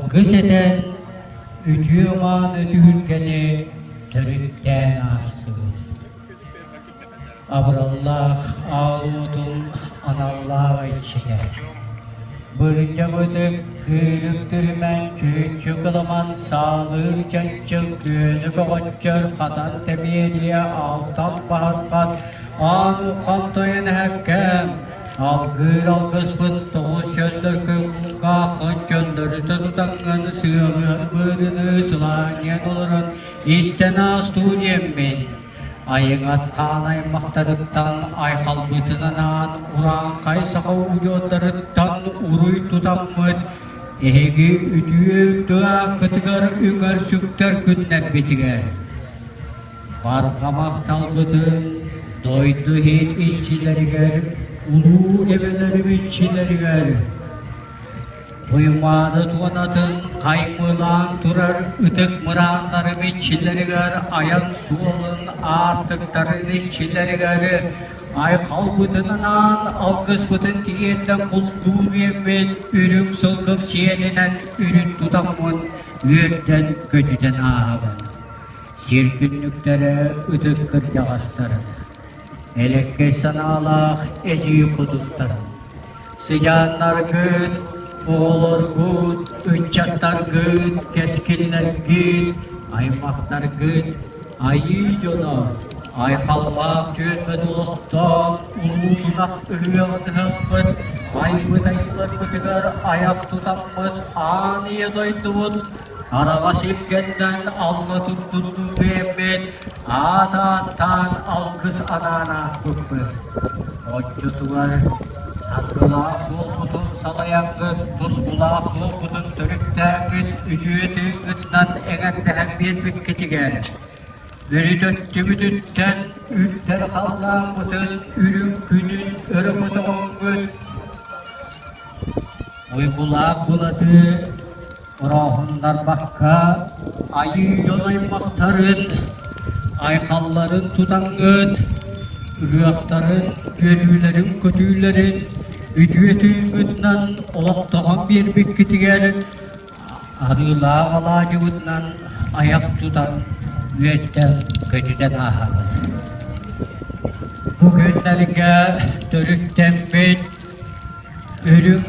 Алгыс этэн, үтүө-мааны түһүлгэни төрүттээн аастыбыт. Абыраллаах аал уотун аналлаах иччитэ. Бырдьабытык кыырык түһүмэн чүүччү кыламан саалыыр чанчык күөнү көҕөччөр хатан тэмиэрийэ алтан баһырхас аан уххан тойон эһэккэм Алгыыр алгыспыт тоҕус чөллөр кылгааххын чөллөрүтэ тутаҥҥын сыалыһан быарыныы сылаанньыйан олорон истэн аастуу диэммин Айыҥат хаан аймахтарыттан айхалбытын анаан урааҥхай саха удьуордарыттан уруй тутаммыт эһиги үтүө тыааккытыгар үҥэр-сүктэр күннэрбитигэр Барҕа махталбытын дойду иһин иччилэригэр, улуу эбэлэрим иччилэригэр, Туймаада туонатын хаймыылаан турар ытык мырааннарым иччилэригэр, айан суолун аартыктарын иччилэригэр айхалбытын анаан алгыспытын тириэрдэн култуу биэрбит үрүҥ сылгым сиэлинэн үрүт тутаммын үөрдэн көтүтэн ааһабын. Сир түннүктэрэ ытык кырдьаҕастарын, элэккэй санаалаах эдьиий хотуттарын, сыдьааннаргыт, оҕолоргут, ыччаттаргыт, кэскиллэргит, аймахтаргыт, айыы дьоно, айхаллаах түөлбэт олохтоох улуу тунах ыһыаҕын ыһыахпыт, айбыт айыыларбытыгар айах тутаммыт аан ийэ дойдубут Араҕас илгэннэн алла туттуннун бэйэммит аат ааттаан алгыс анаан ааспыппыт. Оччотугар саргылаах суолбутун салайаҥҥыт, тускулаах суолбутун төрүттээҥҥит үтүө тыыҥҥытынан эҥэрдэһэн биэрбиккитигэр, бүрүт өттүбүтүттэн үрдэр халлааммытын үрүҥ күнүн өрө көтөҕөҥҥүт, уйгулаах былаты Орооһуннарбакка айыы дьон аймахтарын, айхалларын тутаҥҥыт, ыһыахтарын, үөрүүлэрин-көтүүлэрин үтүө түүҥҥүтүнэн олохтоһон биэрбиккитигэр арыылаах алаадьыбытынан айах тутан үөттэн көтүтэн ааһабыт. Бу күннэргэ төрүттэммит Үрүҥ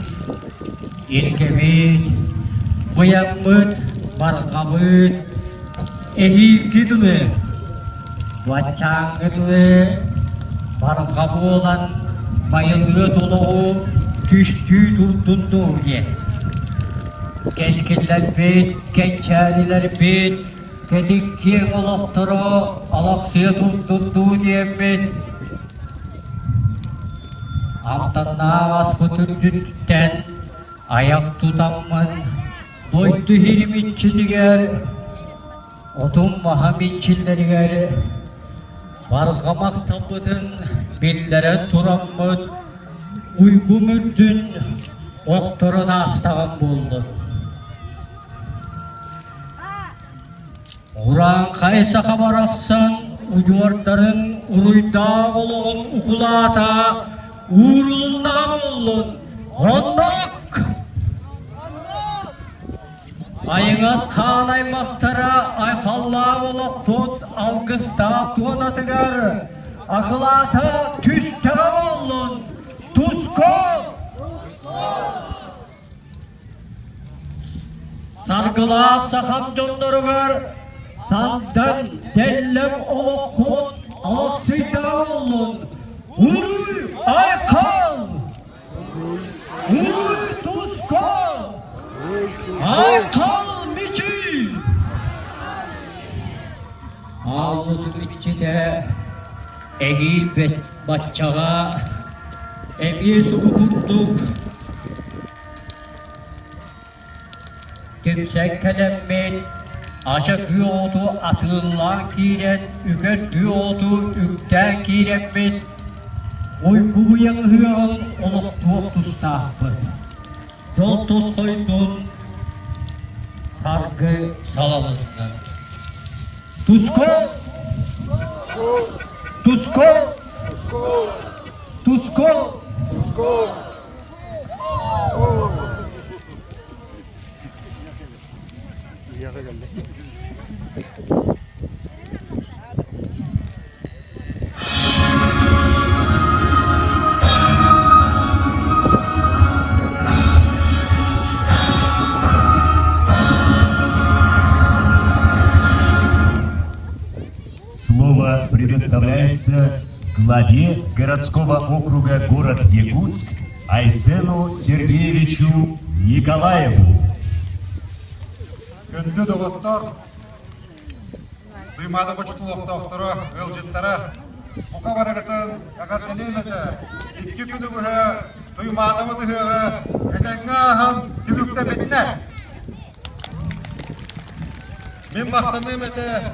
илгэбит, быйаҥмыт, барҕабыт, эһиилги дылы, баччааҥҥы дылы барҕа буолан байылыат олоҕу түстүү турдун дуу диэн. Кэскиллэрбит, кэнчээрилэрбит кэтит киэҥ олохторо олохсуйа турдун дуу диэммит Амтаннаах аспыт үрдүттэн айах тутаммын дойду иһирим иччитигэр, отум-маһым иччилэригэр барҕа махталбытын биллэрэн тураммыт уйгум үрдүн охторон аастаҕым буоллун. Урааҥхай саха барахсан удьуордарын уруйдаах олоҕун укулаата уурулуннаҕа буоллун, оннук! Айыҥат хаан аймахтара айхаллаах олохпут алгыстаах туонатыгар акылаата түстэҕэ буоллун, туску! Саргылаах сахам дьонноругар сандан тэллэм олоххут олохсуйдаҕа буоллун! Уруй айхал! Уруй туску! Айхал мичил! Аалбытым иччитэ эһиил баччаҕа эмиэ субу курдук Түмсэн кэлэммит, ача күөх оту атыылаан киирэн, үгэр күөх оту үктээн киирэммит, уйгу-быйаҥ ыһыаҕын олохтуох тустаахпыт. Дьол тосхойдун, саргы салалыннын. Туску! Туску! Туску! Туску! Биһиэхэ кэллэ. Слово предоставляется главе городского округа город Якутск Айсену Сергеевичу Николаеву. Күндү доҕоттор, Туймаада хочотулуохтаахтара, ыалдьыттара, бука барыгытын эҕэрдэлиэм этэ. Икки күнү быһа Туймаадабыт ыһыаҕа этэҥҥэ ааһан түмүктэммитинэ. Мин махтаныам этэ.